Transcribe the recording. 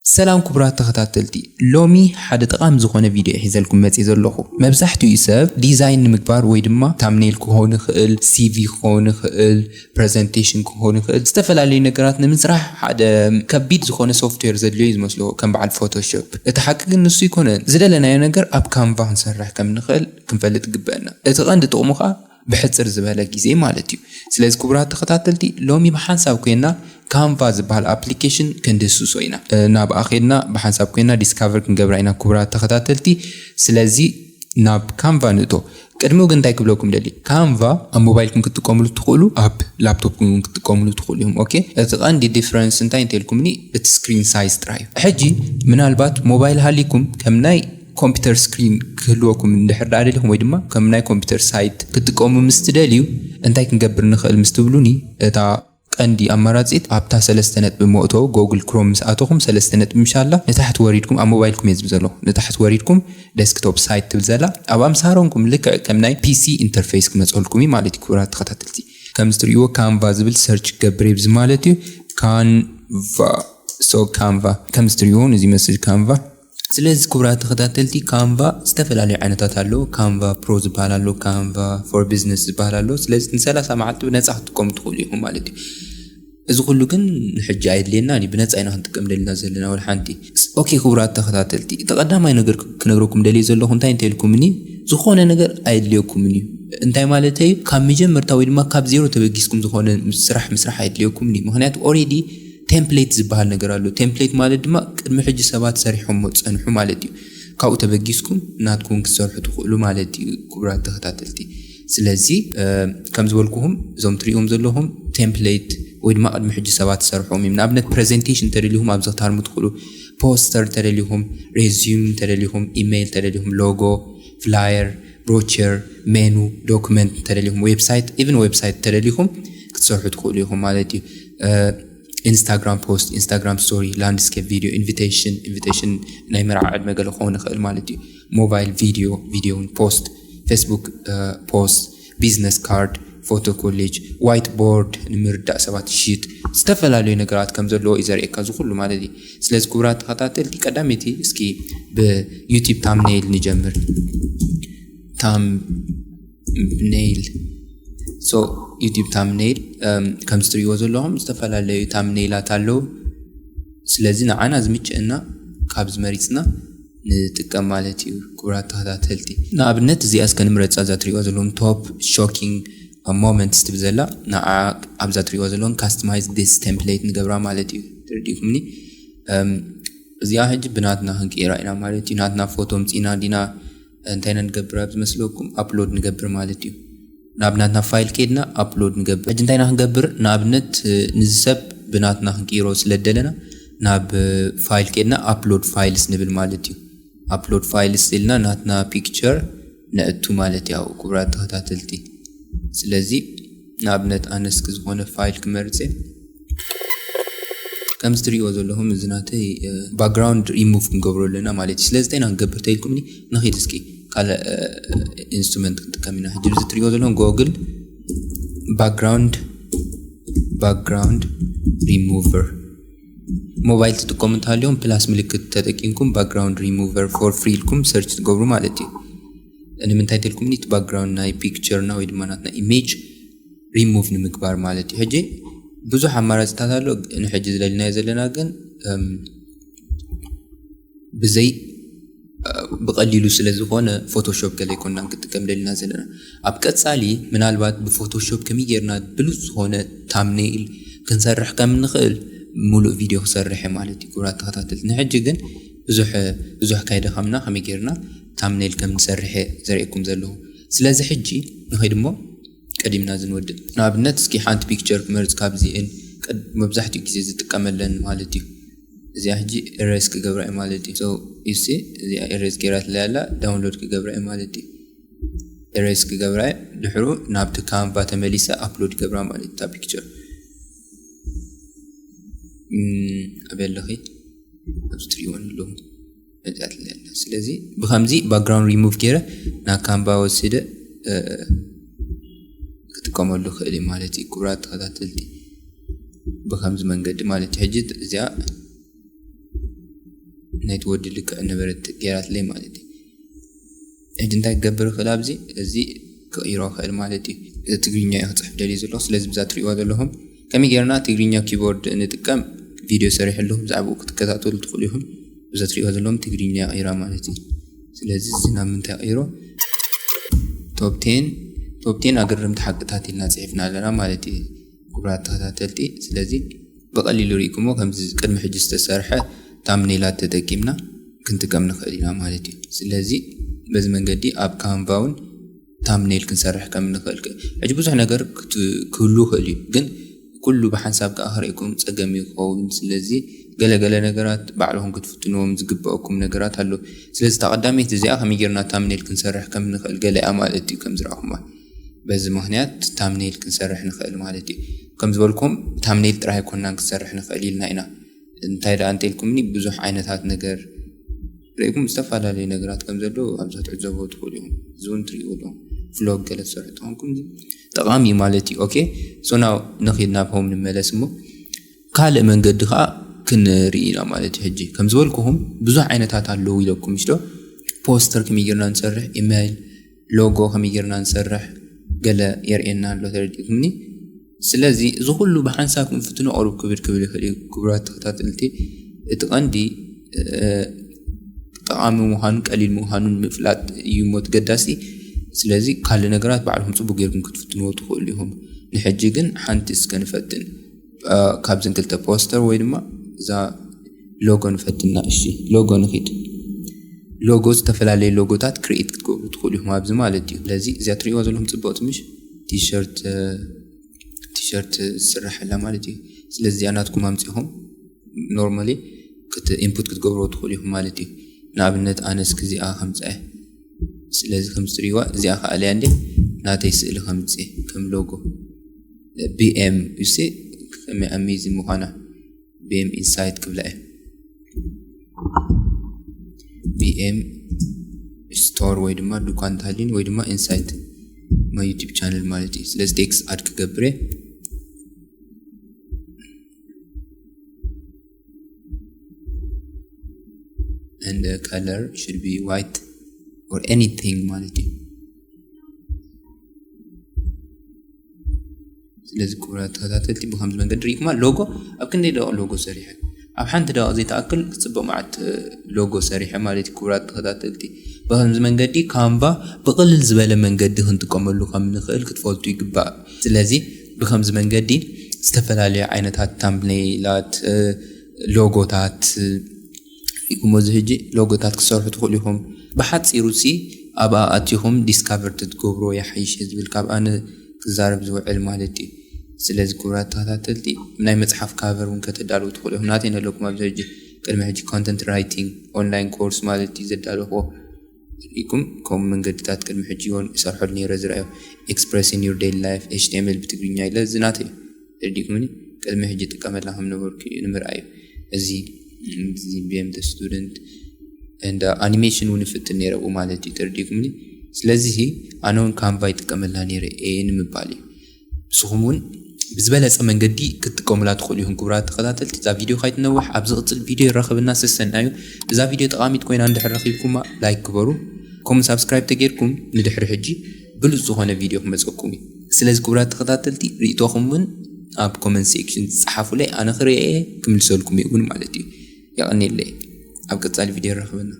ሰላም ክቡራት ተኸታተልቲ፣ ሎሚ ሓደ ጠቓሚ ዝኾነ ቪድዮ ሒዘልኩም መፅእ ዘለኹ። መብዛሕትኡ ሰብ ዲዛይን ንምግባር ወይ ድማ ታምኔል ክኸውን ይኽእል፣ ሲቪ ክኸውን ይኽእል፣ ፕሬዘንቴሽን ክኸውን ይኽእል፣ ዝተፈላለዩ ነገራት ንምስራሕ ሓደ ከቢድ ዝኾነ ሶፍትዌር ዘድልዮ እዩ ዝመስሎ፣ ከም በዓል ፎቶሾፕ። እቲ ሓቂ ግን ንሱ ኣይኮነን። ዝደለናዮ ነገር ኣብ ካንቫ ክንሰርሕ ከም ንኽእል ክንፈልጥ ይግበአና። እቲ ቀንዲ ጥቕሙ ከዓ ብሕፅር ዝበለ ግዜ ማለት እዩ። ስለዚ ክቡራት ተኸታተልቲ፣ ሎሚ ብሓንሳብ ኮይና ካንቫ ዝበሃል ኣፕሊኬሽን ክንድህስሶ ኢና። ናብ ኣኼድና ብሓንሳብ ኮይና ዲስካቨር ክንገብራ ኢና ክቡራት ተኸታተልቲ። ስለዚ ናብ ካንቫ ንእቶ። ቅድሚኡ ግን እንታይ ክብለኩም ደሊ፣ ካንቫ ኣብ ሞባይልኩም ክትጥቀምሉ ትኽእሉ፣ ኣብ ላፕቶፕኩም ክትጥቀምሉ ትኽእሉ እዮም። ኦኬ፣ እቲ ቀንዲ ዲፍረንስ እንታይ እንተልኩምኒ፣ እቲ ስክሪን ሳይዝ ጥራይ እዩ። ሕጂ ምናልባት ሞባይል ሃሊኩም ከም ናይ ኮምፒውተር ስክሪን ክህልወኩም እንድሕር ደኣ ደሊኹም ወይ ድማ ከም ናይ ኮምፒውተር ሳይት ክትጥቀሙ ምስ ትደልዩ እንታይ ክንገብር ንኽእል ምስ ትብሉኒ፣ እታ ቀንዲ ኣማራጺት ኣብታ ሰለስተ ነጥቢ መእተዊ ጎግል ክሮም ምስ ኣተኹም ሰለስተ ነጥቢ ምሻላ ንታሕቲ ወሪድኩም ኣብ ሞባይልኩም እየ ዝብል ዘለኹ ንታሕቲ ወሪድኩም ዴስክቶፕ ሳይት ትብል ዘላ ኣብኣ ምስ ሃረምኩም ልክዕ ከም ናይ ፒሲ ኢንተርፌስ ክመፀልኩም እዩ ማለት እዩ። ክቡራት ተኸታተልቲ፣ ከም ዝትርእይዎ ካንቫ ዝብል ሰርች ክገብር እየ ብዚ ማለት እዩ። ካንቫ፣ ሶ ካንቫ ከም ዝትርእይዎ እዚ መስል ካንቫ። ስለዚ ክቡራት ተኸታተልቲ፣ ካንቫ ዝተፈላለዩ ዓይነታት ኣለዉ። ካንቫ ፕሮ ዝበሃል ኣሎ፣ ካንቫ ፎር ቢዝነስ ዝበሃል ኣሎ። ስለዚ ንሰላሳ መዓልቲ ብነፃ ክትጥቀሙ ትኽእሉ ኢኹም ማለት እዩ። እዚ ኩሉ ግን ንሕጂ ኣየድልየናን እዩ፣ ብነፃ ኢና ክንጥቀም ደልና ዘለና ወላ ሓንቲ። ኦኬ ክቡራት ተኸታተልቲ፣ እቲ ቀዳማይ ነገር ክነግረኩም ደልየ ዘለኹ እንታይ እንተልኩምኒ፣ ዝኾነ ነገር ኣየድልየኩምን እዩ። እንታይ ማለት እዩ? ካብ መጀመርታ ወይ ድማ ካብ ዜሮ ተበጊስኩም ዝኾነ ስራሕ ምስራሕ ኣየድልየኩምን እዩ። ምኽንያቱ ኦሬዲ ቴምፕሌት ዝበሃል ነገር ኣሎ። ቴምፕሌት ማለት ድማ ቅድሚ ሕጂ ሰባት ሰሪሖሞ ዝፀንሑ ማለት እዩ። ካብኡ ተበጊስኩም ናትኩም ክትሰርሑ ትኽእሉ ማለት እዩ ክቡራት ተኸታተልቲ። ስለዚ ከም ዝበልኩኹም እዞም ትሪእዎም ዘለኹም ቴምፕሌት ወይ ድማ ቅድሚ ሕጂ ሰባት ዝሰርሖም እዮም። ንኣብነት ፕሬዘንቴሽን ተደሊኹም ኣብዚ ክታርሙ ትኽእሉ፣ ፖስተር ተደሊኹም፣ ሬዚዩም ተደሊኹም፣ ኢሜይል ተደሊኹም፣ ሎጎ፣ ፍላየር፣ ብሮቸር፣ ሜኑ፣ ዶክመንት ተደሊኹም፣ ዌብሳይት፣ ኢቭን ዌብሳይት ተደሊኹም ክትሰርሑ ትኽእሉ ኢኹም ማለት እዩ። ኢንስታግራም ፖስት፣ ኢንስታግራም ስቶሪ፣ ላንድስኬፕ ቪዲዮ፣ ኢንቪቴሽን፣ ኢንቪቴሽን ናይ መርዓ ዕድመ ገለ ክኸውን ይኽእል ማለት እዩ። ሞባይል ቪዲዮ፣ ቪዲዮን ፖስት፣ ፌስቡክ ፖስት፣ ቢዝነስ ካርድ፣ ፎቶ ኮሌጅ፣ ዋይት ቦርድ ንምርዳእ ሰባት ይሽጥ፣ ዝተፈላለዩ ነገራት ከም ዘለዎ እዩ ዘርእየካ እዚ ኩሉ ማለት እዩ። ስለዚ ክቡራት ተኸታተልቲ፣ ቀዳመይቲ እስኪ ብዩቲብ ታምኔይል ንጀምር። ታምኔይል። ሶ ዩቲብ ታምኔይል ከም ዝትሪእዎ ዘለኹም ዝተፈላለዩ ታምኔይላት ኣለዉ። ስለዚ ንዓና ዝምችእና ካብዚ መሪፅና ንጥቀም ማለት እዩ። ክቡራት ተኸታተልቲ፣ ንኣብነት እዚኣ እስከ ንምረፃ፣ እዛ ትሪእዋ ዘለኹም ቶፕ ሾኪንግ ሞመንትስ ትብል ዘላ፣ ንዓ ኣብዛ ትሪእዋ ዘለኹም ካስተማይዝ ዲስ ቴምፕሌት ንገብራ ማለት እዩ። ተረዲእኩምኒ? እዚኣ ሕጂ ብናትና ክንቅይራ ኢና ማለት እዩ። ናትና ፎቶ ምፂና ዲና እንታይ ኢና ንገብር ኣብ ዝመስለኩም? ኣፕሎድ ንገብር ማለት እዩ። ናብ ናትና ፋይል ከይድና ኣፕሎድ ንገብር። ሕጂ እንታይ ኢና ክንገብር? ንኣብነት ንዚ ሰብ ብናትና ክንቅይሮ ስለ ደለና ናብ ፋይል ከይድና ኣፕሎድ ፋይልስ ንብል ማለት እዩ። ኣፕሎድ ፋይልስ ኢልና ናትና ፒክቸር ነእቱ ማለት እዩ። ክቡራት ተኸታተልቲ፣ ስለዚ ንኣብነት ኣነ እስኪ ዝኾነ ፋይል ክመርፅ እየ። ከምዚ ትሪእዎ ዘለኹም እዚ ናተይ ባክግራውንድ ሪሙቭ ክንገብሮ ኣለና ማለት እዩ። ስለዚ እንታይ ኢና ክንገብር ተኢልኩምኒ? ንኺድ እስኪ ካልእ ኢንስትሩመንት ክንጥቀም ኢና። ሕጂ እዚ ትሪእዎ ዘለኹም ጎግል ባክግራውንድ ባክግራውንድ ሪሙቨር። ሞባይል ትጥቀሙ እንተሃልዮም ፕላስ ምልክት ተጠቂምኩም ባክግራውንድ ሪሙቨር ፎር ፍሪ ኢልኩም ሰርች ትገብሩ ማለት እዩ። ንምንታይ ተልኩምኒ? እቲ ባክግራውንድ ናይ ፒክቸርና ወይ ድማ ናትና ኢሜጅ ሪሙቭ ንምግባር ማለት እዩ። ሕጂ ብዙሕ ኣማራፅታት ኣሎ። ንሕጂ ዝደልናዮ ዘለና ግን ብዘይ ብቐሊሉ ስለ ዝኾነ ፎቶሾፕ ገለ ኣይኮንና ክንጥቀም ደሊና ዘለና። ኣብ ቀፃሊ ምናልባት ብፎቶሾፕ ከመይ ጌርና ብሉፅ ዝኾነ ታምኔይል ክንሰርሕ ከም ንኽእል ሙሉእ ቪድዮ ክሰርሕ እየ ማለት እዩ፣ ክቡራት ተኸታተልቲ። ንሕጂ ግን ብዙሕ ብዙሕ ካይደኸምና ከመይ ጌርና ታምኔይል ከም ንሰርሕ ዘርእየኩም ዘለኹ። ስለዚ ሕጂ ንኸይድ እሞ ቀዲምና ዝንወድእ። ንኣብነት እስኪ ሓንቲ ፒክቸር ክመርፅ ካብዚኤን መብዛሕትኡ ግዜ ዝጥቀመለን ማለት እዩ። እዚኣ ሕጂ ኤሬዝ ክገብራ እየ ማለት እዩ። ሶ ዩሲ እዚኣ ኤሬዝ ገይራትለይ ኣላ፣ ዳውንሎድ ክገብራ እየ ማለት እዩ። ኤሬዝ ክገብራ እየ፣ ድሕሩ ናብቲ ካንቫ ተመሊሰ ኣፕሎድ ገብራ ማለት እዩ እታ ፒክቸር። ኣበይ ኣለኺ? ኣብዚ ትሪእወን ኣለኹም። መፅኣትለይ ኣላ። ስለዚ ብኸምዚ ባክግራውንድ ሪሙቭ ገይረ ናብ ካንቫ ወሲደ ክጥቀመሉ ክእል እዩ ማለት እዩ። ክቡራት ተኸታተልቲ፣ ብኸምዚ መንገዲ ማለት እዩ። ሕጂ እዚኣ ናይቲ ወዲ ልክዕ ነበረት ገይራትለይ ማለት እዩ። ሕጂ እንታይ ክገብር ይኽእል? ኣብዚ እዚ ክቕይሮ ይኽእል ማለት እዩ። እዚ ትግርኛ እዩ ክፅሕፍ ደልዩ ዘለኹ። ስለዚ ብዛ ትሪእዋ ዘለኹም ከመይ ጌርና ትግርኛ ኪቦርድ ንጥቀም ቪድዮ ሰሪሐ ኣለኹ። ብዛዕባኡ ክትከታተሉ ትኽእሉ ኢኹም። ብዛ ትሪእዋ ዘለኹም ትግርኛ ይቕይራ ማለት እዩ። ስለዚ እዚ ናብ ምንታይ ይቕይሮ? ቶፕ ቴን፣ ቶፕ ቴን ኣገረምቲ ሓቅታት ኢልና ፅሒፍና ኣለና ማለት እዩ። ክቡራት ተኸታተልቲ፣ ስለዚ ብቐሊሉ ርኢኩሞ ከምዚ ቅድሚ ሕጂ ዝተሰርሐ ታምኔላት ተጠቂምና ክንጥቀም ንኽእል ኢና ማለት እዩ። ስለዚ በዚ መንገዲ ኣብ ካንቫ እውን ታምኔል ክንሰርሕ ከም ንኽእል ክ-፣ ሕጂ ብዙሕ ነገር ክት-፣ ክህሉ ይኽእል እዩ፣ ግን ኩሉ ብሓንሳብ ከኣ ክርእየኩም ጸገም እዩ ክኸውን። ስለዚ ገለ ገለ ነገራት ባዕልኹም ክትፍትንዎም ዝግበኣኩም ነገራት ኣሎ። ስለዚ እታ ቀዳመይቲ እዚኣ ከመይ ጌርና ታምኔል ክንሰርሕ ከም ንኽእል ገለ እያ ማለት እዩ፣ ከም ዝረኣኹማ። በዚ ምኽንያት ታምኔል ክንሰርሕ ንኽእል ማለት እዩ። ከም ዝበልኩም ታምኔል ጥራይ ኣይኮናን ክንሰርሕ ንኽእል ኢልና ኢና። እንታይ ደኣ እንተኢልኩምኒ ብዙሕ ዓይነታት ነገር ርኢኩም ዝተፈላለዩ ነገራት ከም ዘለዉ ኣብዛ ትዕዘቡ ትኽእሉ ኢኹም። እዚ እውን ትርእይዎ ኣለኹም። ቭሎግ ገለ ትሰርሑ ተኾንኩም እዚ ጠቓሚ እዩ ማለት እዩ። ኦኬ፣ ሶ ናው ንኺድ ናብ ሆም ንመለስ እሞ ካልእ መንገዲ ከዓ ክንርኢ ኢና ማለት እዩ። ሕጂ ከም ዝበልኩኹም ብዙሕ ዓይነታት ኣለዉ ኢለኩም ምሽዶ? ፖስተር ከመይ ጌርና ንሰርሕ፣ ኢሜይል፣ ሎጎ ከመይ ጌርና ንሰርሕ ገለ የርእየና ኣሎ፣ ተረዲእኩምኒ? ስለዚ እዚ ኩሉ ብሓንሳብ ክንፍትኖ ቁሩብ ክብድ ክብል ይኽእል እዩ። ክቡራት ተኸታተልቲ፣ እቲ ቀንዲ እ፣ ጠቓሚ ምዃኑን ቀሊል ምዃኑን ምፍላጥ እዩ እሞ እቲ ገዳሲ። ስለዚ ካልእ ነገራት ባዕልኹም ጽቡቕ ጌርኩም ክትፍትንዎ ትኽእሉ ኢኹም። ንሕጂ ግን ሓንቲ እስከ ንፈትን። እ፣ ካብዘን ክልተ ፖስተር ወይ ድማ እዛ ሎጎ ንፈትና። እሺ፣ ሎጎ ንኺድ። ሎጎ፣ ዝተፈላለዩ ሎጎታት ክሪኤት ክትገብሩ ትኽእሉ ኢኹም ኣብዚ ማለት እዩ። ስለዚ እዚኣ ትርእይዋ ዘለኹም ጽብቕቲ ምሽ ቲሸርት፣ እ፣ ቲሸርት ዝስራሐላ ማለት እዩ። ስለዚ እዚኣ ናትኩም ኣምጺኹም ኖርማሊ ክት-፣ ኢንፑት ክትገብርዎ ትኽእሉ ኢኹም ማለት እዩ። ንኣብነት ኣነ እስኪ እዚኣ ከምጽእ። ስለዚ ከም ትርእይዋ እዚኣ ከኣልያ እንዴ ናተይ ስእሊ ከምጽእ ከም ሎጎ ቢ ኤም ዩ ሲ ከመይ ኣሜዚንግ ምዃና ቢ ኤም ኢንሳይት ክብላ እየ። ቢ ኤም ስቶር ወይ ድማ ዱኳን ታሊን ወይ ድማ ኢንሳይት ማይ ዩቲዩብ ቻነል ማለት እዩ። ስለዚ ቴክስት ኣድ ክገብር እየ። And the color should be white or anything ማለት እዩ። ስለዚ ክቡራት ተኸታተልቲ ብከምዚ መንገዲ ርኢኩማ ሎጎ ኣብ ክንደይ ደቂቕ ሎጎ ሰሪሐ ኣብ ሓንቲ ደቂቕ ዘይተኣክል ክጽብቕ መዓት ሎጎ ሰሪሐ ማለት እዩ። ክቡራት ተኸታተልቲ ብከምዚ መንገዲ ካንቫ ብቕልል ዝበለ መንገዲ ክንጥቀመሉ ከም ንኽእል ክትፈልጡ ይግባእ። ስለዚ ብከምዚ መንገዲ ዝተፈላለዩ ዓይነታት ታምብኔላት፣ ሎጎታት፣ ሪኢኩሞ እዚ ሕጂ ሎጎታት ክሰርሑ ትኽእሉ ኢኹም። ብሓፂሩ ሲ ኣብኣ ኣቲኹም ዲስካቨር ትትገብሮ ይሓይሽ ዝብል ካብ ኣነ ክዛረብ ዝውዕል ማለት እዩ። ስለዚ ክቡራት ተኸታተልቲ ናይ መፅሓፍ ካቨር እውን ከተዳልዉ ትኽእሉ ኢኹም። ናተይ ነለኩም ኣብዚ ሕጂ ቅድሚ ሕጂ ኮንተንት ራይቲንግ ኦንላይን ኮርስ ማለት እዩ ዘዳለኽዎ። ሪኢኩም ከምኡ መንገድታት ቅድሚ ሕጂ እውን ይሰርሐሉ ነይረ ዝረኣዮ ኤክስፕረስ ኢን ዩር ዴይሊ ላይፍ ኤች ቲ ኤም ኤል ብትግርኛ ኢለ እዚ ናተይ እዩ። ተረዲእኩምኒ? ቅድሚ ሕጂ ጥቀመላ ከም ነበርኩ እዩ ንምርኣዩ። እዚ እዚ ቢ ኤም ተ ስቱደንት እንደ ኣኒሜሽን እውን ይፍትን ነይረ ኣብኡ ማለት እዩ። ተረዲእኩምኒ? ስለዚ ኣነ እውን ካንቫ ይጥቀመላ ነይረ እየ ንምባል እዩ። ንስኹም እውን ብዝበለጸ መንገዲ ክትጥቀሙላ ትኽእሉ ኢኹም። ክቡራት ተኸታተልቲ፣ እዛ ቪድዮ ካይትነውሕ ኣብ ዝቕጽል ቪድዮ ይራኸብና። ሰሰናዩ። እዛ ቪድዮ ጠቓሚት ኮይና እንድሕር ረኺብኩማ ላይክ ግበሩ። ከምኡ ሳብስክራይብ ተጌርኩም ንድሕሪ ሕጂ ብሉጽ ዝኾነ ቪድዮ ክመጸኩም እዩ። ስለዚ ክቡራት ተኸታተልቲ፣ ርኢቶኹም እውን ኣብ ኮመንት ሴክሽን ጸሓፉለይ፣ ኣነ ክርእየ ክምልሰልኩም እየ እውን ማለት እዩ። የቐንየለይ። ኣብ ቀጻሊ ቪድዮ ይራኸበና።